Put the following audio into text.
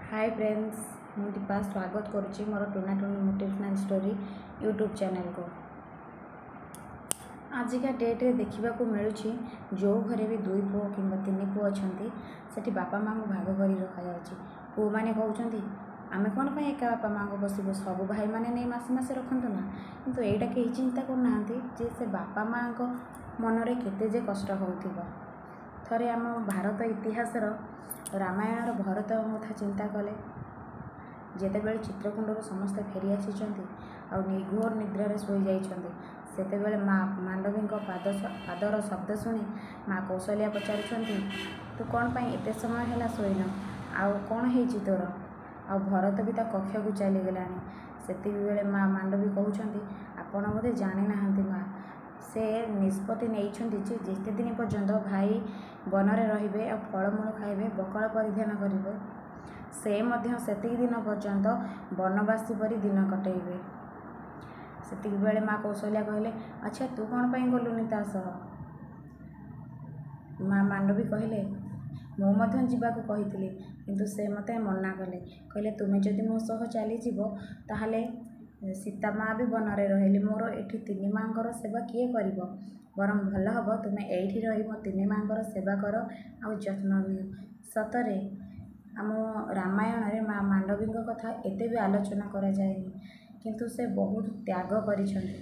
ହାଏ friends, ମୁଁ ଦୀପା ସ୍ୱାଗତ କରୁଛି ମୋର Tuna Tuni motivational story YouTube ଚ୍ୟାନେଲ୍କୁ। ଆଜିକା ଡେଟ୍ରେ ଦେଖିବାକୁ ମିଳୁଛି, ଯେଉଁ ଘରେ ବି 2 ପୁଅ କିମ୍ବା 3 ପୁଅ ଅଛନ୍ତି, ସେଠି ବାପା ମାଆଙ୍କୁ ଭାଗ କରି ରଖାଯାଉଛି। ପୁଅମାନେ କହୁଛନ୍ତି, ଆମେ କ'ଣ ପାଇଁ ଏକା ବାପା ମାଆଙ୍କୁ ପୋଷିବୁ, ସବୁ ଭାଇମାନେ ନେଇ ମାସେ ମାସେ ରଖନ୍ତୁ ନା। କିନ୍ତୁ ଏଇଟା କେହି ଚିନ୍ତା କରୁନାହାନ୍ତି ଯେ ସେ ବାପା ମାଆଙ୍କ ମନରେ କେତେ ଯେ କଷ୍ଟ ହେଉଥିବ। ଥରେ ଆମ ଭାରତ ଇତିହାସର ରାମାୟଣର ଭରତ କଥା ଚିନ୍ତା କଲେ, ଯେତେବେଳେ ଚିତ୍ରକୁଣ୍ଡରୁ ସମସ୍ତେ ଫେରି ଆସିଛନ୍ତି ଆଉ ନିର୍ଘୋର ନିଦ୍ରାରେ ଶୋଇଯାଇଛନ୍ତି, ସେତେବେଳେ ମା ମାଣ୍ଡବୀଙ୍କ ପାଦର ଶବ୍ଦ ଶୁଣି ମା କୌଶଲ୍ୟା ପଚାରୁଛନ୍ତି, ତୁ କ'ଣ ପାଇଁ ଏତେ ସମୟ ହେଲା ଶୋଇନ, ଆଉ କ'ଣ ହେଇଛି ତୋର? ଆଉ ଭରତ ବି ତା କକ୍ଷକୁ ଚାଲିଗଲାଣି। ସେତିକିବେଳେ ମା ମାଣ୍ଡବୀ କହୁଛନ୍ତି, ଆପଣ ବୋଧେ ଜାଣିନାହାନ୍ତି ମା, ସେ ନିଷ୍ପତ୍ତି ନେଇଛନ୍ତି ଯେ ଯେତେ ଦିନ ପର୍ଯ୍ୟନ୍ତ ଭାଇ ବନରେ ରହିବେ ଆଉ ଫଳମୂଳ ଖାଇବେ, ବକଳ ପରିଧାନ କରିବେ, ସେ ମଧ୍ୟ ସେତିକି ଦିନ ପର୍ଯ୍ୟନ୍ତ ବନବାସୀ ପରି ଦିନ କଟେଇବେ। ସେତିକିବେଳେ ମା କୌଶଲ୍ୟା କହିଲେ, ଆଚ୍ଛା, ତୁ କ'ଣ ପାଇଁ ଗଲୁନି ତା ସହ? ମା ମାଣ୍ଡବୀ କହିଲେ, ମୁଁ ମଧ୍ୟ ଯିବାକୁ କହିଥିଲି, କିନ୍ତୁ ସେ ମୋତେ ମନା କଲେ। କହିଲେ, ତୁମେ ଯଦି ମୋ ସହ ଚାଲିଯିବ, ତାହେଲେ ସୀତା ମା ବି ବନରେ ରହିଲେ ମୋର ଏଠି ତିନି ମାଆଙ୍କର ସେବା କିଏ କରିବ? ବରଂ ଭଲ ହେବ ତୁମେ ଏଇଠି ରହି ମୋ ତିନି ମାଆଙ୍କର ସେବା କର ଆଉ ଯତ୍ନ ନିଅ। ସତରେ ଆମ ରାମାୟଣରେ ମା ମାଣ୍ଡବୀଙ୍କ କଥା ଏତେ ବି ଆଲୋଚନା କରାଯାଏନି, କିନ୍ତୁ ସେ ବହୁତ ତ୍ୟାଗ କରିଛନ୍ତି।